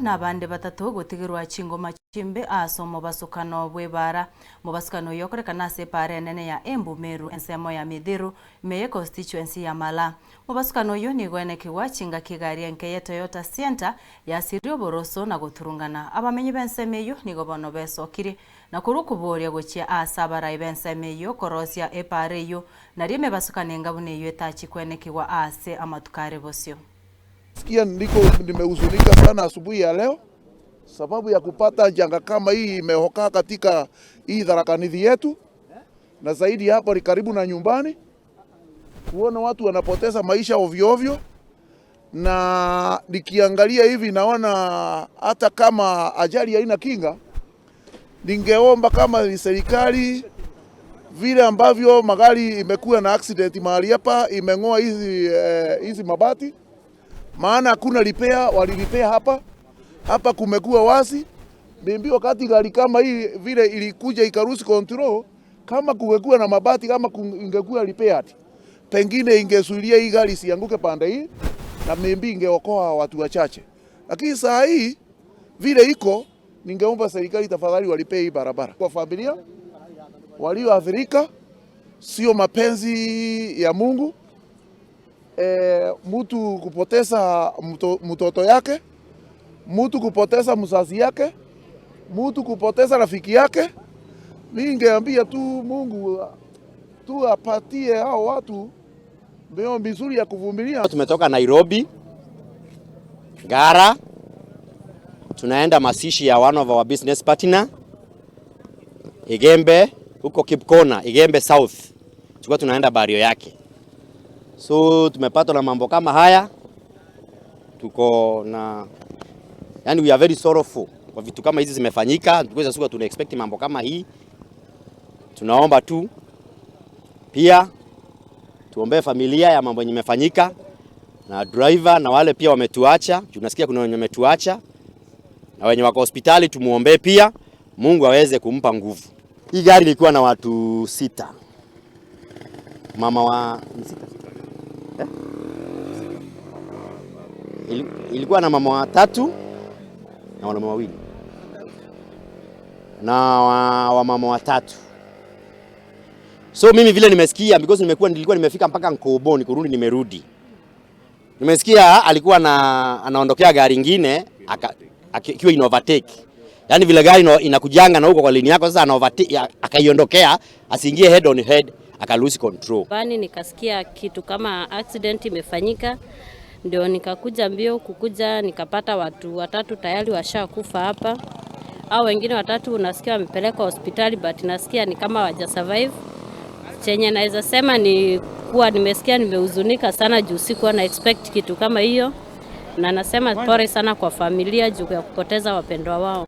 Na abande batato gotigerwa chingoma chimbe ase omobasukano bw'ebara. Omobasukano oyo okorekana ase epara enene ya Embu Meru ensemo ya Mithiru ime ye constituency ya Mala. Omobasukano oyo nigo enekigwa chingaki egari enke ye Toyota Sienta yasirie oboroso na goturungana. Abamenyi b'ensemo eyio nigo bono besokirie na korwa okoboria gochia ase abarai b'ensemo eyio korosia epara eyio nario emebasukano enga buna eyio etachi kwenekigwa ase amatuko are bosio. Sikia niko nimehuzunika sana asubuhi ya leo sababu ya kupata janga kama hii imehoka katika hii Tharaka Nithi yetu, na zaidi hapo ni karibu na nyumbani, kuona watu wanapoteza maisha ovyo ovyo, na nikiangalia hivi naona hata kama ajali haina kinga, ningeomba kama ni serikali vile ambavyo magari imekuwa na accident mahali hapa, imeng'oa hizi mabati, maana hakuna repair, walilipea hapa hapa, kumekuwa wazi. Maybe wakati gari kama hii vile ilikuja ikalose control, kama kungekuwa na mabati, kama ingekuwa repaired, pengine ingezuilia hii gari isianguke pande hii na maybe ingeokoa watu wachache. Lakini saa hii vile iko, ningeomba serikali tafadhali walipe hii barabara kwa familia walioathirika. Sio mapenzi ya Mungu mtu kupoteza mtoto yake, mtu kupoteza mzazi yake, mtu kupoteza rafiki yake. Ningeambia tu Mungu tu apatie hao watu mioyo mizuri ya kuvumilia. Tumetoka Nairobi Ngara, tunaenda mazishi ya one of our business partner Igembe huko Kipkona, Igembe South, tulikuwa tunaenda burial yake. So tumepatwa na mambo kama haya, tuko na yani, we are very sorrowful kwa vitu kama hizi zimefanyika. Because sikuwa tuna expect mambo kama hii. Tunaomba tu pia tuombee familia ya mambo yenye imefanyika na driver na wale pia wametuacha. Tunasikia kuna wenye wametuacha na wenye wako hospitali, tumuombee pia Mungu aweze kumpa nguvu. Hii gari ilikuwa na watu sita, mama wa ni sita? Eh? Ilikuwa na mama watatu na wanaume wawili na wamama watatu. So mimi vile nimesikia because nilikuwa nimefika mpaka Nkobo, nikurudi nimerudi. Nimesikia alikuwa na anaondokea gari ingine akiwa ina overtake. Yaani vile gari inakujanga na huko kwa lane yako, sasa ana overtake, akaiondokea asiingie head on head, aka lose control. Bani nikasikia kitu kama accident imefanyika, ndio nikakuja mbio. Kukuja nikapata watu watatu tayari washakufa hapa, au wengine watatu unasikia wamepelekwa hospitali, but nasikia ni kama hawaja survive. Chenye naweza sema ni kuwa nimesikia nimehuzunika sana juu sikuwa na expect kitu kama hiyo, na nasema pole sana kwa familia juu ya kupoteza wapendwa wao.